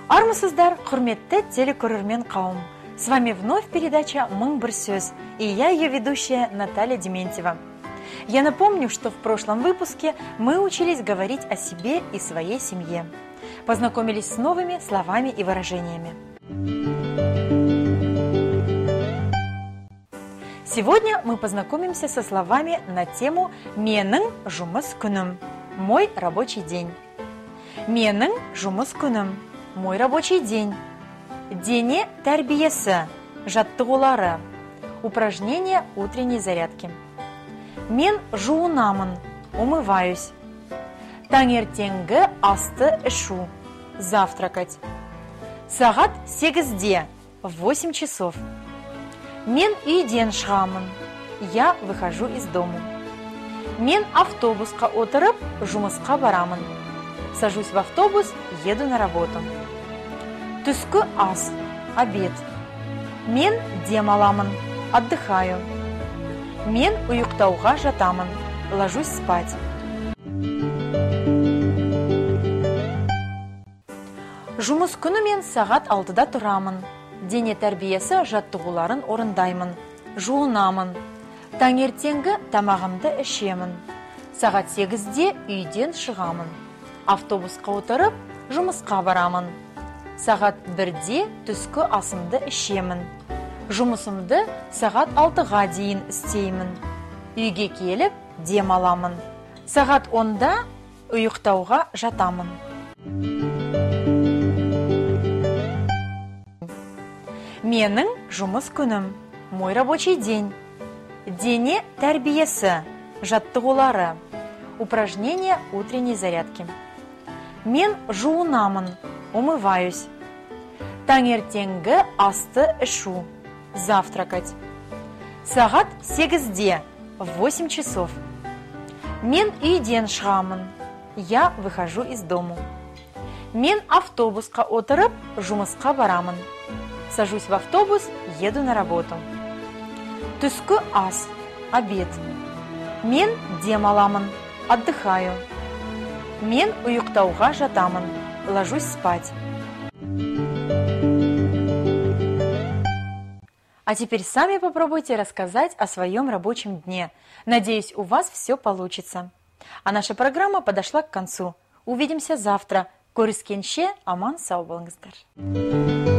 Армысыздар, құрметті телекөрермен қауым! С вами вновь передача «Мың бір сөз» и я, ее ведущая Наталья Дементьева. Я напомню, что в прошлом выпуске мы учились говорить о себе и своей семье. Познакомились с новыми словами и выражениями. Сегодня мы познакомимся со словами на тему «Менің жұмыс күнім» – «Мой рабочий день». «Менің жұмыс күнім» – «Мой рабочий день». Дене тәрбиесі – жаттығулары. Упражнение утренней зарядки. Мен жуынамын, умываюсь. Таңертеңгі асты ішу, завтракать. Сағат 8-де, в 8 часов. Мен үйден шығамын, я выхожу из дому. Мен автобусқа отырып, жұмысқа барамын. Сажусь в автобус, еду на работу. Түскі ас, обед. Мен демаламын, отдыхаю. Мен ұйықтауға жатамын, ложусь спать. Жұмыс күні мен сағат 6-да тұрамын. Дене тәрбиесі жаттығуларын орындаймын. Жуынамын. Таңертеңгі тамағымды ішемін. Сағат 8-де үйден шығамын. Автобусқа отырып, жұмысқа барамын. Сағат 1-де түскі асымды ішемін. Жұмысымды сағат 6-ға дейін істеймін. Үйге келіп, дем аламын. Сағат 10-да ұйықтауға жатамын. Менің жұмыс күнім. Мой рабочий день. Дене тәрбиесі, жаттығулары. Упражнение утренней зарядки. Мен жуынамын, умываюсь. Таңертеңгі асты ішу, завтракать. Сағат 8-де, в 8 часов. Мен үйден шығамын, я выхожу из дому. Мен автобусқа отырып, жұмысқа барамын. Сажусь в автобус, еду на работу. Түскі ас, обед. Мен демаламын, отдыхаю. Мен ұйықтауға жатамын, ложусь спать. А теперь сами попробуйте рассказать о своем рабочем дне. Надеюсь, у вас все получится. А наша программа подошла к концу. Увидимся завтра. Көріскенше аман сау болыңыздар.